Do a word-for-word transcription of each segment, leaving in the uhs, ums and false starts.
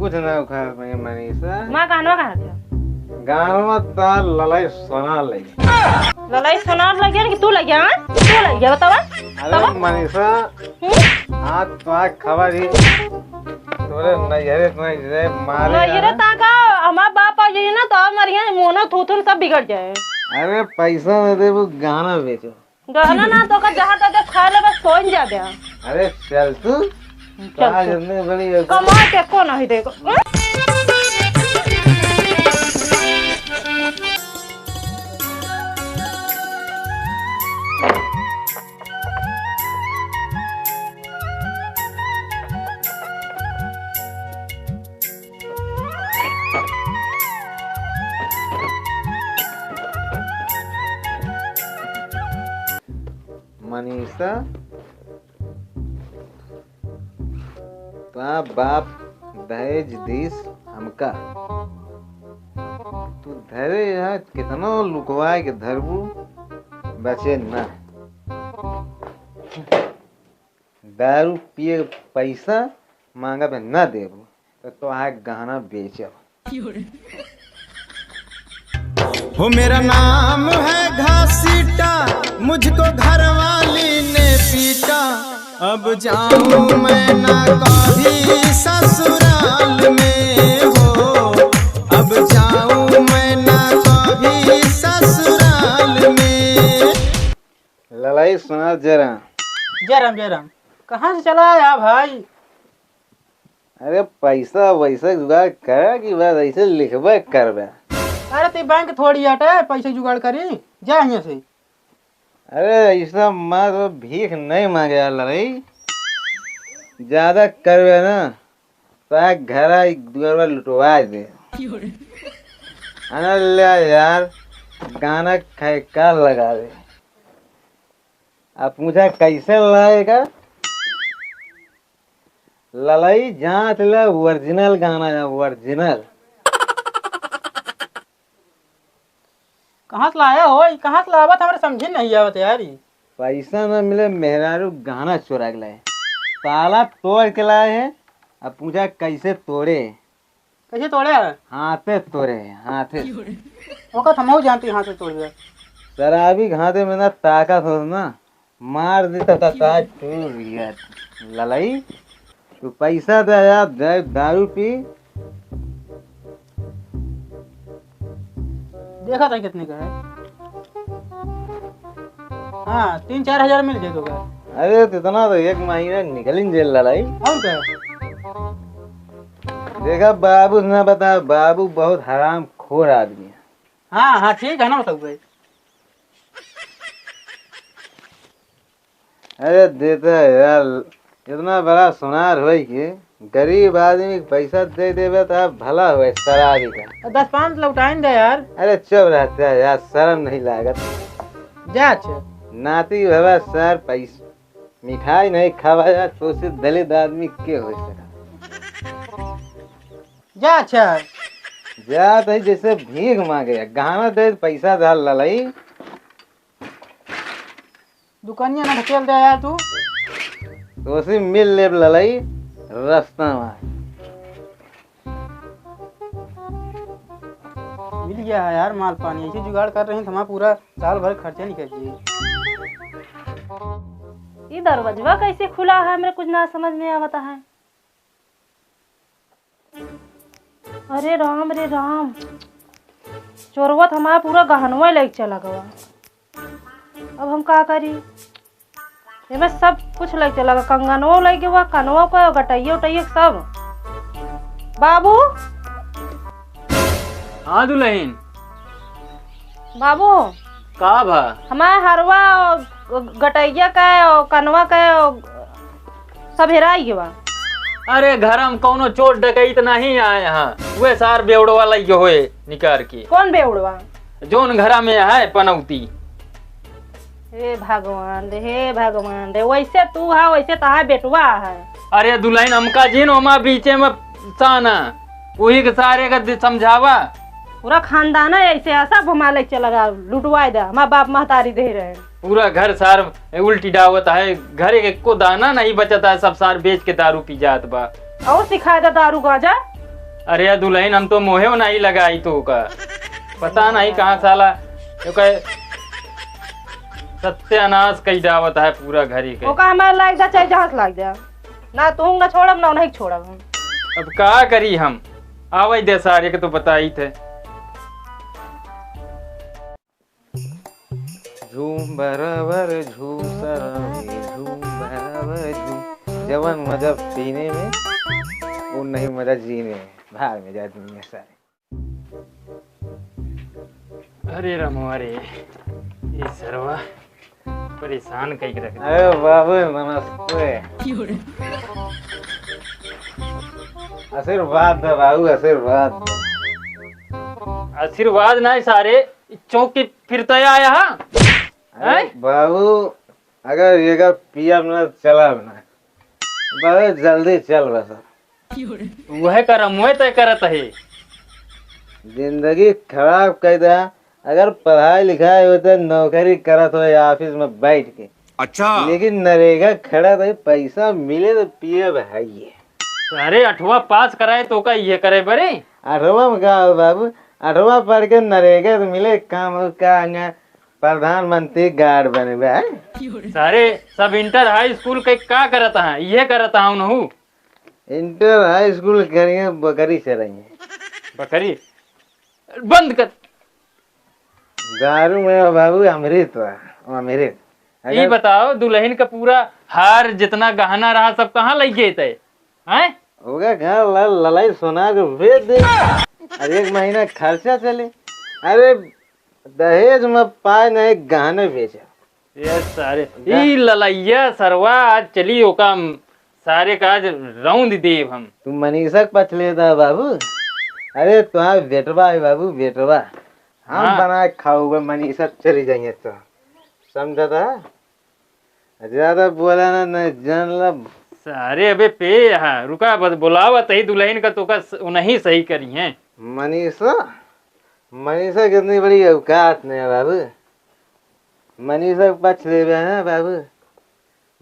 कुछ ना उखाड़ पाए मनीषा। माँ गहनवा कहाँ गया? गहनवा तार ललाई सोनार लगे। ललाई सोनार लगे कि तू लगे, हाँ? तू लगे, बतावा। अरे बतावा। मनीषा, हम्म? आज तो आज खबर ही तोरे नैहरे तो नहीं रे, मारे नैहरे यार। ताका हमार बाप आ जाइए ना, तो हमारे यहाँ मोना थूथुन सब बिगड़ जाए। अरे पैसा न दे, वो गहना बेचो। गहना ना तो का जहाँ तक खा ले, बस सोइन जा दे। अरे चल तू, चल आज तू। इतने बड़ी हो गई। कमा के को नहीं देगा। मनीषा, तोहार बाप दहेज दीस हमका। तू धरे यहाँ कितनो लुकवाए के धरबू, बचे ना। दारू पिए के पैसा मांगा पे ना देबू, तो तोहार गहना बेचब। हो मेरा नाम है घसीटा, मुझको घरवाली ने पीटा। अब जाऊं मैं ना कभी ससुराल में हो, अब जाऊं मैं ना कभी ससुराल में। ललाई सुना जरा। जय राम, जय राम। कहाँ से चला आया भाई? अरे पैसा वैसा जुगाड़ कर कि बस ऐसे लिखबे करबे। अरे ते बैंक थोड़ी हटे, पैसे जुगाड़ करी, जा यहाँ से। अरे ऐसा मत, वो भीख नहीं मांगे यार लड़ाई, ज्यादा करबे ना तो एक घर आई दुआर पर लुटवा दे। अरे ले यार, गाना खाए का लगा दे। अब पूछा कैसे लाएगा? ललई जांच ले, ओरिजिनल गाना है, ओरिजिनल। कहाँ से लाया हो? ई कहाँ से लावत? हमरे समझे नहीं आवत यार ई। पैसा ना मिले, मेहरारू गहना चोरा के लाए। ताला तोड़ के लाए हैं। अब पूछा कैसे तोड़े? कैसे तोड़े है? हाथे तोड़े, हाथे। ओका तो हमहू जानती हाथे तोड़ दिया। शराबी के हाथे में ना ताकत हो ना, मार देता था ताज तोड़ दिया। ललई, तू पैसा दे यार, दे दारू पी। देखा था कितने का है। हाँ, तीन चार हजार मिल जाए तो का। अरे, तो इतना तो एक महीना निकल ही जेल लड़ाई। और क्या? देखा, बाबू से ना बता, बाबू बहुत हराम खोर आदमी है। हाँ, हाँ, ठीक है ना, बताऊ भाई। अरे देता है यार, इतना बड़ा सुनार होई कि गरीब आदमी के पैसा दे देवे तो आप भला होए शराबी का। दस पाँच लौटाइन दे यार। अरे चुप रहता है यार, शर्म नहीं लागत। जा अच्छा। नाती भवा सर पैसा मिठाई नहीं खावा यार, तो से दलित आदमी के हो सका। जा अच्छा। जा तो जैसे भीख मांगे, गहना दे पैसा डाल ललई। दुकानिया ना ढकेल दे यार तू। तोसे मिल लेब ललई रास्ता में। मिल गया है यार माल पानी, ऐसे जुगाड़ कर रहे हैं तो हमारा पूरा साल भर खर्चा निकल जाए। ये दरवाजवा कैसे खुला है, मेरे कुछ ना समझ में आवता है। अरे राम रे राम, चोरवा त हमारा पूरा गहनवा लेके चला गवा। अब हम का करी? एमे सब कुछ लेके चला गवा, कंगनवो लेके गवा, कनवा का, गटैया उटैया सब। बाबू। हाँ दुल्हन। बाबू। का भा? हमार हरवा और गटैया का और कनवा का और सब हेराई गवा। अरे घर में कौनो चोर डकैत नहीं आए हैं, वे सार बेवड़वा लइके होए निकार के। कौन बेवड़वा? जोन घरा में है पनौती। हे भगवान रे, हे भगवान रे, वैसे तू है, वैसे तहार बेटवा है। अरे दुल्हन, हमका जिन ओमा बीचे में साना, वही के सारे का दि-, समझावा। पूरा खानदान है ऐसे, ऐसा घुमा ले चला गया, लुटवाए दे, हमार बाप महतारी दे रहे। पूरा घर सार उल्टी डावत है, घर एक एको दाना नहीं बचता है, सब सार बेच के दारू पी जात बा। और सिखाए दे दारू गांजा। अरे दुलहिन, हम तो मोहेव नहीं लगाई तो का, पता नहीं कहाँ साला, तो कहे सत्यानाश कई डावत है पूरा घरी के। ओका हमारे लाग जा, चाहे जहाँ से लाग जा, ना तू ना छोड़ब, ना उन्हें छोड़ब हम। अब का करी हम, आवे दे सारे के तो बताई थे। झूम बराबर झूम सराबी, झूम बराबर झूम। जवन मजा पीने में, वो नहीं मजा जीने में। भाड़ में जा दुनिया सारे। अरे रमवा रे, ये सरवा परेशान कई के रख दिया। अरे बाबू नमस्ते। आशीर्वाद दे बाबू, आशीर्वाद दे। आशीर्वाद नहीं सारे, चौक के फिरता आया हा? अरे हैं? बाबू, अगर एकर पियब ना, चलब ना। बहुत जल्दी चल बस। वह करम वह तय करत है। जिंदगी खराब कर दे। अगर पढ़ाई लिखाई होते, नौकरी करत हो या ऑफिस में बैठ के। अच्छा। लेकिन नरेगा खड़ा तो पैसा मिले तो पियब है ये। अरे अठवा पास कराए तो का ये करे बरे? अठवा में का हो बाबू, अठवा पढ़ के नरेगा तो मिले काम हो का, प्रधानमंत्री गार्ड बने बे, हैं? सारे सब इंटर हाई स्कूल के का करत हैं? ये करत हैं उनहु। इंटर हाई स्कूल करिए बकरी चराइए। बकरी? बंद कर। दारू में बाबू अमृत बा, अमृत। ई अगर बताओ दुलहिन का पूरा हार जितना गहना रहा सब कहाँ लइ गए थे? हैं? ओका घर ला-, ललाई सोना के बेच दे। अब एक महीना खर्चा चले। अरे दहेज में पाए नहीं गहने बेचे। ये सारे, गा- ई ललैया सरवा आज चली ओका हम सारे का आज रौंद देब हम। तू मनीषा के पछ लेता है बाबू। अरे तुम्हारा बेटवा है बाबू, बेटवा। हम हाँ। बना के खाऊबे, मनीषा चली जाइए तो। समझा था? ज्यादा बोला ना, नहीं जान ला। सारे अबे पे यहाँ रुका, बस बुलावा तही दुलहिन का तो का स-, उन्हीं सही करी हैं। मनीषा, मनीषा कितनी बड़ी औकात नहीं है बाबू। मनीषा के पछ लेबे हैं बाबू।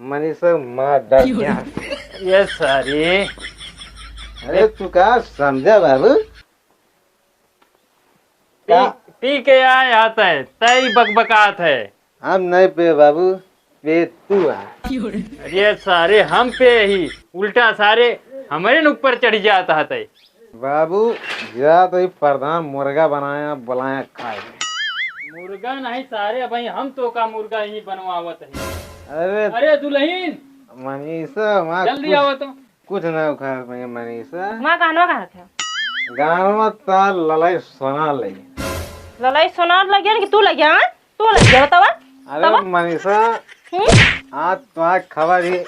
मनीषा मार डाल के। ये सारे। अरे तू का समझा बाबू? पी, का? पी के आए आता है, तई बकबकात है। हम नहीं पे बाबू, पे तू आ। अरे सारे हम पे ही, उल्टा सारे हमारे न ऊपर चढ़ जाता है तई। बाबू, जा तो ही प्रधान मुर्गा बनाया, बुलाया खाए। मुर्गा नहीं सारे, भाई हम तो का मुर्गा ही बनवावत है। अरे अरे दुलहिन, मनीषा, वहाँ जल्दी कुछ, आवा तो। कुछ ना उखाड़ पाए मनीषा। वहाँ गहनवा कहाँ रखे? गहनवा तार ललाई सोना लई। ललाई सोना लगे कि तू लगे, हाँ? तू लगे, बतावा? अरे बतावा? मनीषा, हम्म? आज तुम्हार खबर ही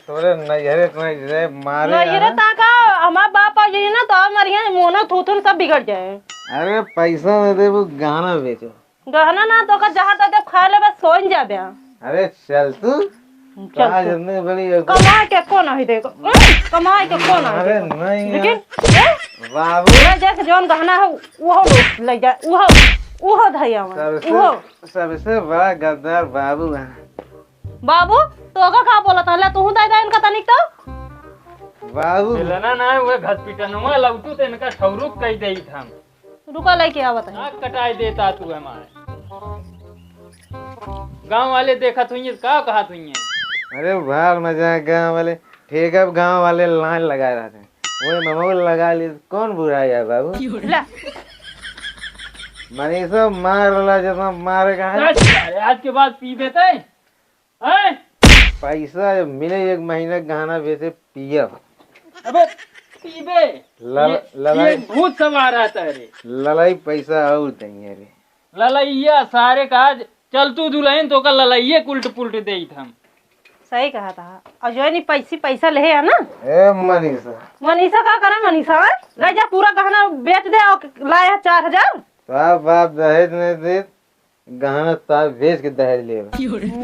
तोरे नैहरे तुम्हारे जे मारे नैहरे आया। ताका, हमार बाप आ जाइए ना, तो हमारे यहाँ मोना थूथुन सब बिगड़ जाए। अरे पैसा नहीं देबू, गहना बेचो। गहना ना तो का जहाँ तक जब खा लेबे, सोइन जाबे। अरे चल तू। चल कहाँ तू। जतने बड़ी है? कमाए के को नहीं देगा? उम, कमाए के को नहीं अरे देगा? नहीं लेकिन, यार। ए? बाबू। ले जाके जौन गहना है, उहो ले जा, उहो, उहो धैया में, सबसे, उहो। सबसे बड़ा गद्दार बाबू है। बाबू, तो का, का बोलत है? ले, तू दे दे इनका तनिक तो। बाबू। मिलना ना है, वह घसपिटनुआ लौटू तो इनका ठौरुक कह दे हम। रुका, लेके आवत है। नाक कटाई देता तू हमारे। गांव वाले देखत हुई, का कहत हुई? अरे भाड़ में जाए गांव वाले, ठीक है, गांव वाले लाइन लगाए रहते हैं, वही ममो लगा ली, कौन बुराई है बाबू? ला। मनीषा मार ला, जब मारे का है। आज, आज के बाद पीबे तय? हैं? पैसा मिले एक महीना गहना बेचे पियब। अबे पीबे। लल-, ये, ललाई। ये भूत सवार आता है रे। ललाई पैसा और देंगे रे। ललैया सारे का आज चल तू दुलहिन तो का ललैये कुल्ट पुल्ट देइत हम। सही कहा था। और जो है नी पैसी पैसा ले है ना। ए मनीषा। मनीषा का करा मनीषा? ले जा पूरा गहना बेच दे और लाया चार हजार। तो आप बाप दहेज नहीं देत। गहना तार बेच के दहेज लेब।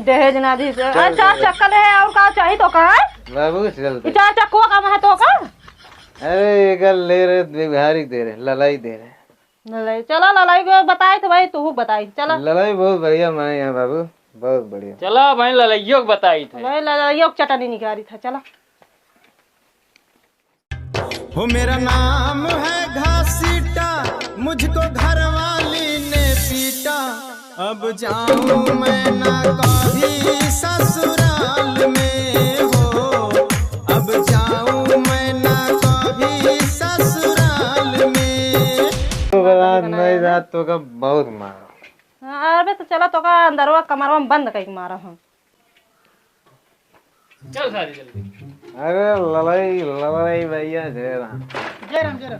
दहेज ना दी से। चल, अच्छा, चल। चक्कर है, और का चाही तो का है? बाबू, चल ई दे। चार चक्को का है तो का? अरे, एकर ले रे, बिहारी दे रे, ललाई दे रे। ललाई, चला ललाई के बताई तो भाई, तू बताई, चला। ललाई बहुत बढ़िया माने यहाँ बाबू, बहुत बढ़िया। चला भाई, ललाइयो के बताई थे। भाई, ललाइयो के चटनी निकारी था, चला। वो मेरा नाम है घसीटा, मुझको घरवाली ने पीटा। अब जाऊं मैं ना कभी ससुराल में हो, अब जाऊं मैं ना कभी ससुराल में। तो बता, नहीं रात तो का बहुत मारा। हाँ, अबे तो चला तो का अंदरवा कमरवा में बंद कइके मारा हम। चल सारी जल्दी। अरे ललई, ललई भैया, जय राम। जय राम, जय राम।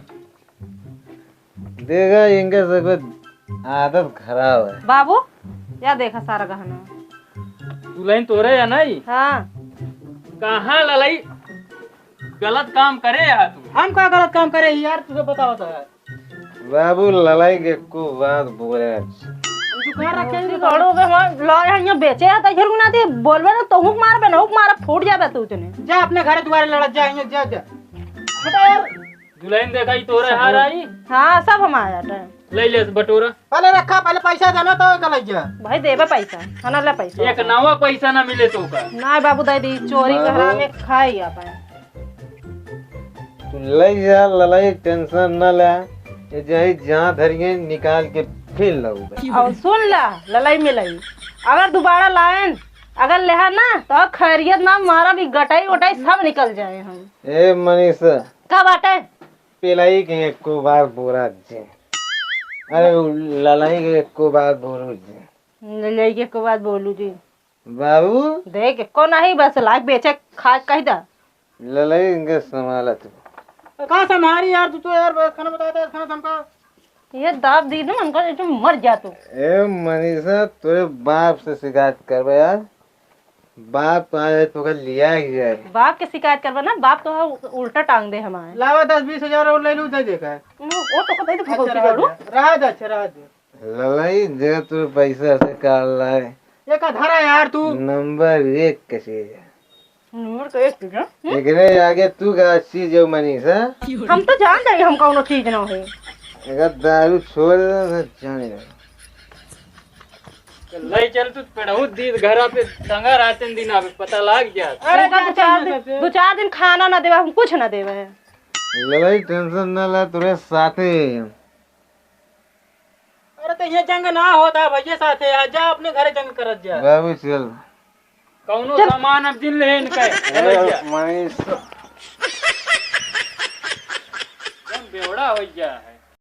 देखा, इनके सब आदत खराब है। बाबू, या देखा सारा गहना। दुल्हन तोरे या नहीं? हाँ। कहाँ ललई गलत काम करे या तू? हम का गलत काम करे ही यार, तुझे बताओ तो यार। बाबू, ललई के एको बात बोले। दुकान रखे ही बड़ो बे, हम लॉय है, यहाँ बेचे है, तो इधर को ना दे, बोलबे ना, तो हुक मारबे ना, हुक मार, फूट जाबे तू जने। जा अपने घर दुआरे लड़त जा, यहाँ जा, जा। हटा यार। दुल्हन देखा, ई तोरे हार आई। हाँ, सब हम आया था। ले ले बटोरा। पहले रखा, पहले पैसा देना तो कल जा। भाई देबे पैसा, खाना ले पैसा। एक नवा पैसा ना मिले तो का? ना बाबू, दे दी, चोरी बाबू। करा में खाई आप। तू ले जा ललई, टेंशन न ले, ये जाई जहाँ धरिए निकाल के फिर लाऊबे। और सुन ला ललई मिलई, अगर दोबारा लाएन, अगर लेहा ना तो खैरियत ना मारा भी, गटाई वटाई सब निकल जाए हम। ए मनीष, का बाटे? पेलाई के एको बार बोरा जी, अरे उ ललई के एको बार बोरू जी। ललई के एको बार बोलू जी। बाबू। देख, एको नहीं, बस लाइक बेचे, खा, कह दा। ललई इनके संभाला तू। का संभारी यार, तू तो यार बस खाना बताता है, खाना हमका। ये दाब दी ना, उनको एकदम मर जा तू। ए मनीषा, तोरे बाप से शिकायत करबे यार। बाप तो आए तो का लिया ही जाए। बाप के शिकायत करबे ना, बाप तो उल्टा टांग दे हमारे। लावा दस बीस हजार और ले लू, दे दे का। वो, वो तो को दे दे, अच्छा, भगवती रहा करू। दे, रहा दे, अच्छा, रहा दे। ललई, जे तू पैसा से काल लाए। ये का धरा यार तू? नंबर एक के चीज है। नंबर का एक चीज है? हम्म? एकरे आगे तू का चीज हो मनीषा? हम तो जान जाई हम कौनो चीज ना है। अगर दारू छोड़ दे तो जाने दे। ले चल तू पेड़हू दीद घरा पे टंगा रहते दिन आवे पता लाग जात। अरे उनका दो चार दिन, दो चार दिन खाना ना देवे, हम कुछ ना देवे। ललई टेंशन ना ला, तोरे साथे ही हम। अरे तो ये जंग ना होता भैया साथे, आ जा अपने घरे जंग करत जा। बाबू चल। कौनो चल। सामान अब जिन ले इनका। अरे मनीष। एकदम बेवड़ा हो गया है।